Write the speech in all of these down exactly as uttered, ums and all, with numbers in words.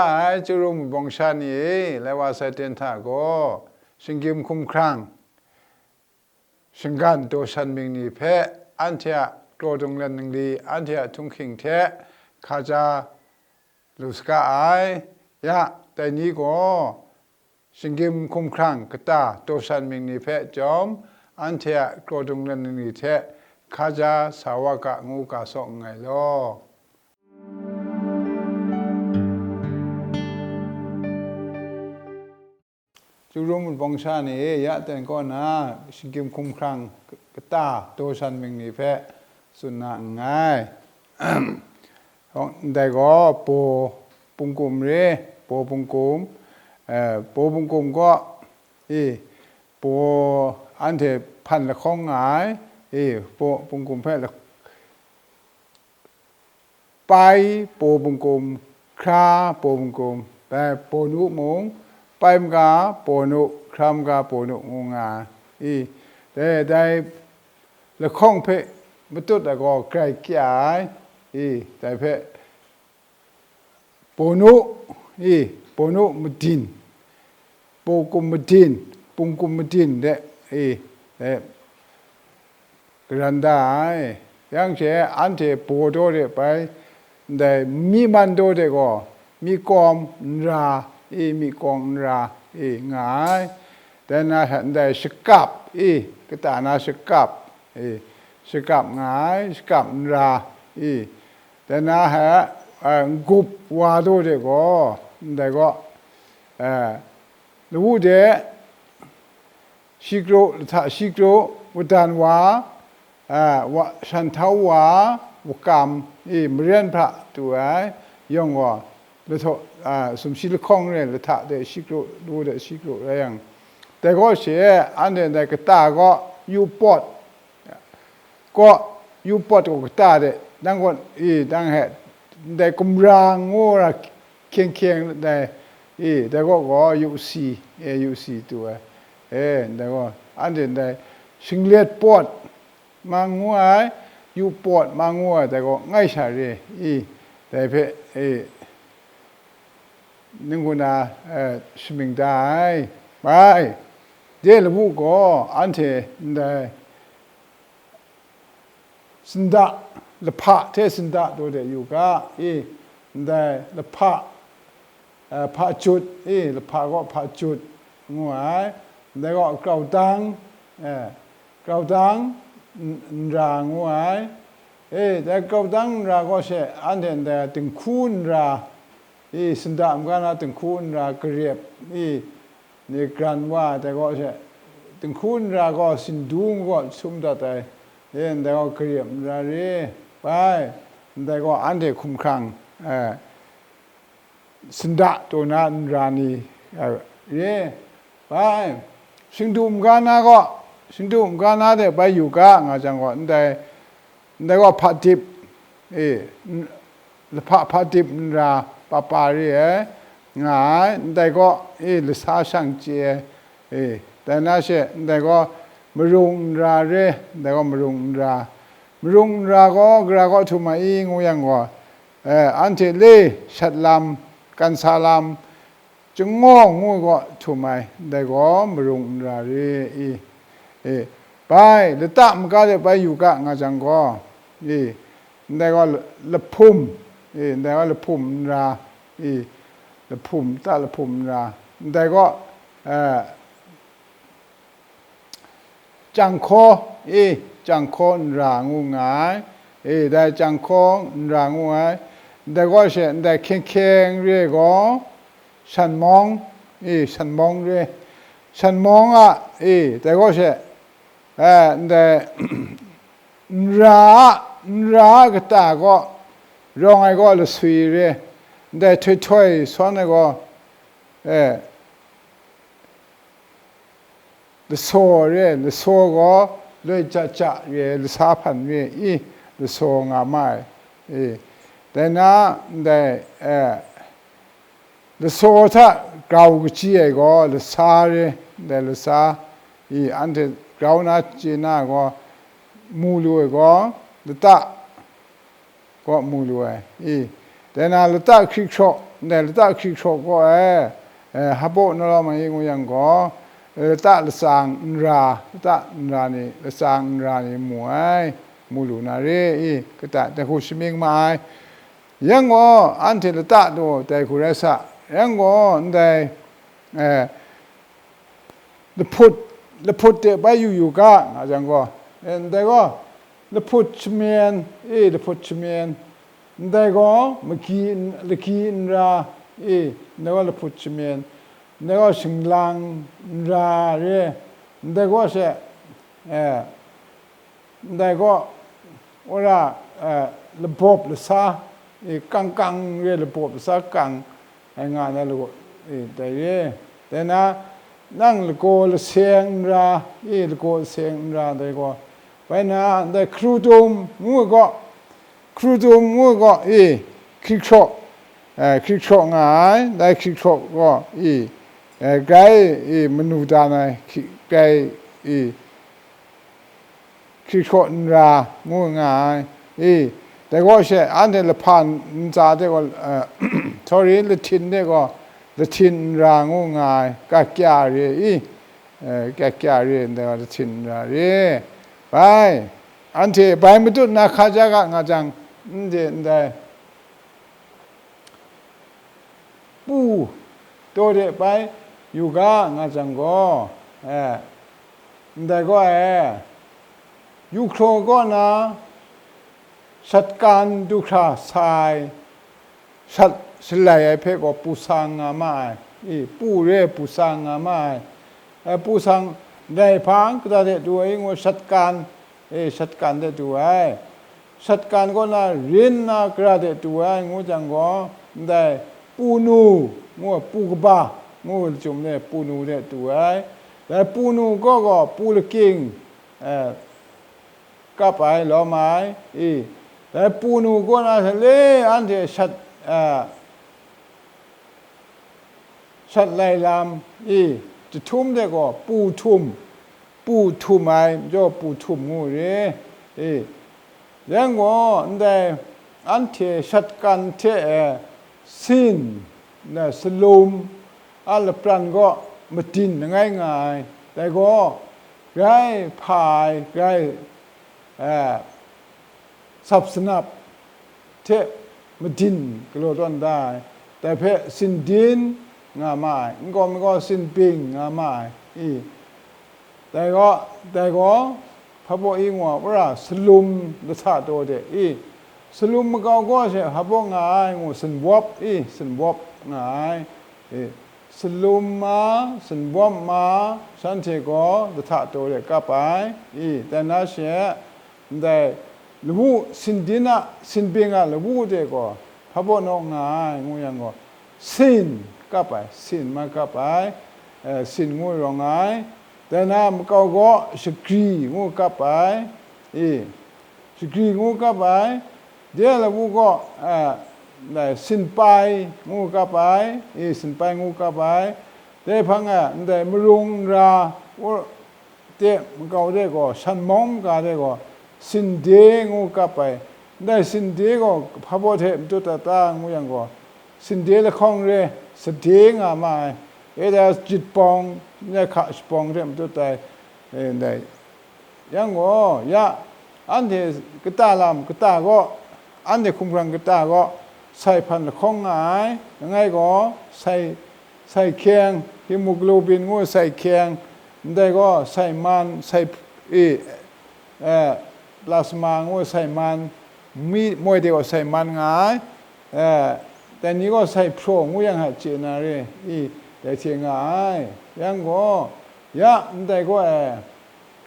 Ai, Chyaru mabawng sha ni e, lai wa sai ten hta gaw, shinggyim hkumhkrang, shinggan daw shan mying ni hpe, anhte a kraw dunglen ningli, anhte a htunghking hte hkaja lu saga ai. Ya, dai ni gaw, shinggyim hkumhkrang kata daw shan mying ni hpe chyawm, anhte a kraw dunglen ningli hte hkaja sa wa ga ngu ga saw nngai law. Chyaru mabawng sha ni e, ya ten kaw na, shinggyim hkumhkrang kata daw shan mying ni hpe tsun na nngai. Ndai gaw, Paw Pungkum re, Paw Pungkum, eh, Paw Pungkum gaw, e, Paw anhte hpan lahkawng nga ai, e, Paw Pungkum hpe la-, pai Paw Pungkum, hkra Paw Pungkum, dai Pawnu mung, pai maga Pawnu, hkra maga Pawnu ngu nga ai. I, dai, dai lahkawng hpe matut ai gaw grai kya ai. I, dai hpe Pawnu, i, Pawnu madin, Pawkum madin, Pungkum madin de, i, e, garan da ai. Yang she anhte Paw daw de bai, ndai mi man daw de gaw, mi kawm nra, i, mi kawm nra, i, nga ai. Dai na hta ndai shakap, i, kata na shakap, i, shakap nga ai, shakap nra, i, dai na hta, a, n-gup wa daw de gaw, ndai gaw, a, lawu de, shi kru, lahta shi kru, wadan wa, a, wa, shanhtau wa, wakam, i, maren hpra tu ai, yawng gaw, lahtaw, a, sumshi lahkawng re, lahta de shi kru, lawu de shi kru rai yang, dai gaw she, anhte ndai kata gaw, yu pawt, gaw, yu pawt gaw kata de, nang gaw, i, nang he, ndai gumra ngu ra hkyeng hkyeng dai, i, dai gaw gaw yu si, e, yu si tu ai, e, ndai gaw, anhte ndai shinglet pawt ma ngu ai, yu pawt ma ngu ai, dai gaw ngai sha re, i, dai hpe, e, ning ku na, e, shamying da ai, bai, de lawu gaw, anhte ndai, sinda, lahpa hte sinda daw de yu ga, i, ndai lahpa, eh, hpa jut, i, lahpa gaw hpa jut ngu ai, ndai gaw kraudang, eh, kraudang n-, nra ngu ai, e, dai kraudang nra gaw she anhte ndai dinghku nra, i, sinda maga na dinghku nra garep, i, ni gran wa ai, dai gaw she, dinghku nra gaw sindu ngu gaw sum dat ai, e, ndai gaw garep nra re, bai, ndai gaw anhte hkumhkrang, e, sinda taw na nra ni, e, re, bai, shingdu maga na gaw, shingdu maga na de bai yu ga nga jang gaw, ndai, ndai gaw hpa dip, e, n-, lahpa hpa dip nra papa re ai, nga ai, ndai gaw, e, lasa shang chye ai, e, dai na she, ndai gaw marung nra re, ndai gaw marung nra, marung nra gaw, gara gaw htum ai i ngu yang gaw, e, anhte le shat lam, kansa lam, Chyangaw ngu gaw htum ai, ndai gaw marung nra re i, e, bai, lata maga de bai yu ga nga jang gaw, e, ndai gaw lahpum, e, ndai gaw lahpum nra, e, lahpum, ta lahpum nra, ndai gaw, e, Chyang hkaw, e, chyang hkaw nra ngu nga ai, e, dai chyang hkaw nra ngu ai, ndai gaw she, ndai hkyeng hkyeng re ai gaw, shanmawng, e, shanmawng re, shanmawng a, e, dai gaw she, e, ndai, nra a, nra a kata gaw, rawng ai gaw laswi re, ndai htoi htoi sawn ai gaw, e, Lasaw re, lasaw gaw loi ja ja re, lasa hpan re i, lasaw nga ma ai. E, dai na, ndai, e, lasaw hta grau kaji ai gaw lasa re, ndai lasa i, anhte grau na chye na ai gaw, mu lu ai gaw, lata gaw mu lu ai i, dai na lata hkrik hkraw ndai lata hkri hkraw gaw ai, eh, hpabaw na lawm ai ngu yang gaw, lata latsang nra, lata nra ni, latsang nra ni mu ai, mu lu na re i, kata dai hku shamying ma ai. Yang gaw, anhte lata daw dai hku rai sa, yang gaw, ndai, eh, lahput, lahput de bai yu yu ga, nga jang gaw, eh, ndai gaw, lahput shamen, e, lahput shamen, ndai gaw, magi n-, lagi nra, e, ndai gaw, lahput shamen, ndai gaw, shinglang nra re, ndai gaw she, eh, ndai gaw, wora, eh, labawp lasa, e, kang kang re, labawp lasa kang, ai nga na lagaw, e, dai re. Dai na, nang lagaw laseng nra, e, lagaw laseng nra dai gaw, bai na, ndai hkru dum ngu ai gaw, hkru dum ngu ai gaw, e, hkri hkraw, eh, hkri hkraw nga ai, ndai hkri hkraw gaw, e, eh, grai, e, manu dan ai, hkri-, grai, e, hkri hkraw nra ngu nga ai, i, dai gaw she, anhte lahpa ntsa de gaw, eh, sorry, lahtin de gaw, lahtin nra ngu nga ai, kakya re i, eh, kakya re ndai gaw lahtin nra re, bai, anhte bai matut na hka ja ga nga jang, n de ndai, pu taw de bai yu ga nga jang gaw, eh, ndai gaw e, yu hkraw kaw na shatkan du hkra sa ai, shat shalai ai hpe gaw pu sang nga ma ai, i, pu re pu sang nga ma ai, eh, pu sang, ndai hpang kata de du ai ngu shatkan, e, shatkan de du ai. Shatkan kaw na rin na gara de du ai ngu jang gaw, ndai punu ngu, pu kaba ngu lachyum de punu de du ai. Dai punu kaw gaw pu lakying, eh, kap ai, lawm ai, i. Dai punu kaw na hte le anhte shat, eh, shat lai lam, i, jahtum de gaw pu htum, pu htum ai majaw pu htum ngu re, i. Yang gaw, ndai anhte shatkan hte e sin, na salum a lapran gaw madin langai nga ai, dai gaw grai hpa ai, grai, eh, sap sanap hte madin galaw tawn da ai, dai hpe sindin nga ma ai, nkau mi gaw sinbing nga ma ai, i, dai gaw, dai gaw, hpabaw i ngu a wora salum lahta taw de, i, salum makau gaw she hpabaw nga ai ngu, sinwawp, i, sinwawp nga ai, i, salum ma, sinwawp ma, shanhte gaw lahta taw de kap ai, i, dai na she, ndai lawu, sindin a, sinbing a lawu de gaw, hpabaw naw nga ai, ngu yang gaw, sin kap ai, sin ma kap ai, eh, sin ngu rawng ai, dai na makau gaw shagri ngu kap ai, i, shagri ngu kap ai, de lawu gaw, eh, ndai sinpai ngu kap ai, i, sinpai ngu kap ai, dai hpang e ndai marung nra, de makau de gaw, shanmawng ga de gaw, sinde ngu kap ai, ndai sinde gaw hpabaw hte matut ta ta ngu yang gaw, sinde lahkawng re, sade nga ma ai, e da jitpawng, nyai hka shapawng hte matut ai, e, ndai, yang gaw, ya, anhte kata lam kata gaw, anhte hkumhkrang kata gaw, sai hpan lahkawng nga ai, langai gaw, sai, sai hkyeng, hemoglobin ngu sai hkyeng, ndai gaw sai man, sai, e, eh, plasma ngu sai man, mi moi de gaw sai man nga ai, eh, dai ni gaw sai hpraw ngu yang hta chye na re i, dai hte nga ai. Yang gaw, ya ndai gaw e,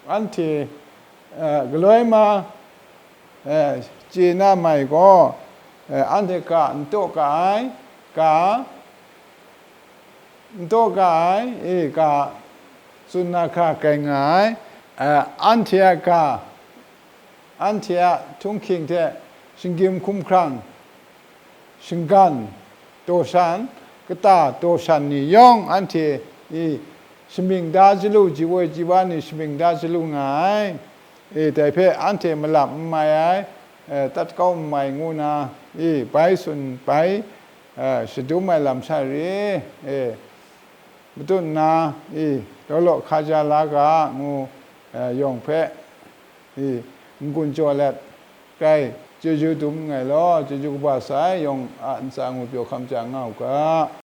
anhte, eh, galoi ma, eh, chye na mai gaw, eh, anhte ga n taw ga ai, ga, n taw ga ai, e, ga tsun na hkra kai nga ai, eh, anhte a ga, anhte a htunghking hte shinggyim hkumhkrang, shinggan, daw shan, kata daw shan ni yawng anhte i shamying da chyalu, ji woi ji wa ni shamying da chyalu nga ai. E, dai hpe anhte malap n mai ai, e, tat kau n mai ngu na, e, bai tsun bai, eh, shadum ai lam sha re, eh, matut nna, i, law law hkaja la ga, ngu, eh, yawng hpe, i, n-gun jaw let, grai chyeju dum nngai law, chyeju kaba sai yawng a ntsa ngu pyaw hkam ja nga u ga.